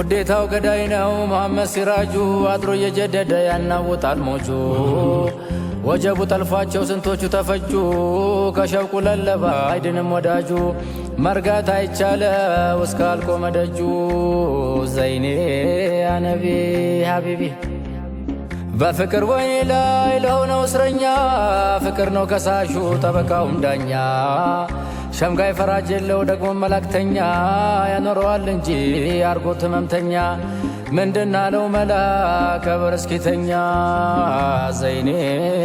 ውዴታው ገዳይ ነው መሐመድ ሲራጁ፣ አድሮ እየጀደደ ያናውጣል ሞጁ። ወጀቡ ጠልፏቸው ስንቶቹ ተፈጁ፣ ከሸውቁ ለለባ አይድንም ወዳጁ። መርጋት አይቻለው እስካልቆመ ደጁ። ዘይኔ ያነቢ ሀቢቢ፣ በፍቅር ወይኒ ላይ ለሆነው እስረኛ፣ ፍቅር ነው ከሳሹ ጠበቃውም ዳኛ። ሸምጋይ ፈራጅ የለው ደግሞ መላእክተኛ፣ ያኖረዋል እንጂ አርጎት ህመምተኛ። ምንድናለው መላ ቀብር እስኪተኛ። ዘይኔ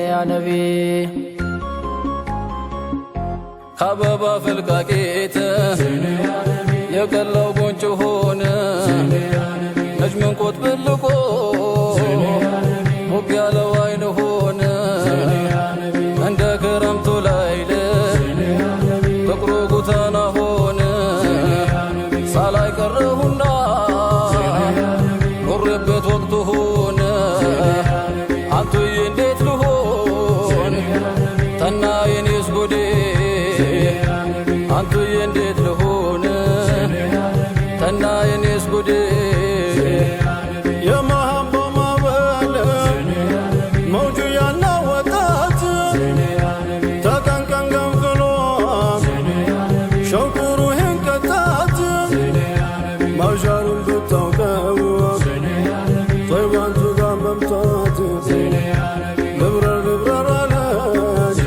ያነቢ። ከአበባ ፍልቃቂት የቀላው ጉንጭ ሆነ፣ ነጅምን ቆጥ ብልቆ ሞቅ ያለው አይን ሆነ፣ እንደ ክረምቱ ላይል ጥቁሩ ጉተና ሆነ፣ ሳላይ ቀረሁና ኖሬበት ወቅቱ ሆነ። አንቱዬ እንዴት ልሆን ጠና የኔስ ጎዴ፣ አንቱዬ እንዴት ልሆን ጠና የኔስ ጉዴ። የመሃባ ማዕበል መውጁ ያናወጣት፣ ተቀንቀን ገንፍሎ ሸውቁ ሩሄን ቀጣት። ማሻሩን ብታውቀው ጦይባንቱ ጋር መምጣት፣ ልብረር ልብረር አለች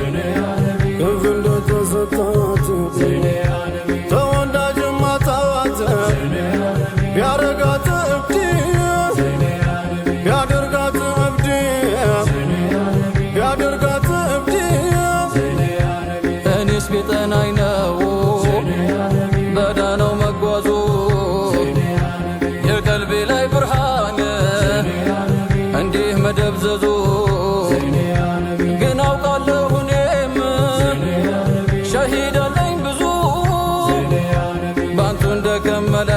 ክንፍ እንደተሰጣት። ተወዳጅ ማጣት ቢያረጋት እብድ፣ ቢያደርጋት እብድ፣ ቢያደርጋት እብድ። እኔስ ቢጠናኝ ነው በዳነው መጓዙ፣ የቀልቤ ላይ ብርሃን እንዲህ መደብዘዙ። ግን አውቃለሁ እኔም ሸሂድ አለኝ ብዙ፣ ባንቱ እንደከመለ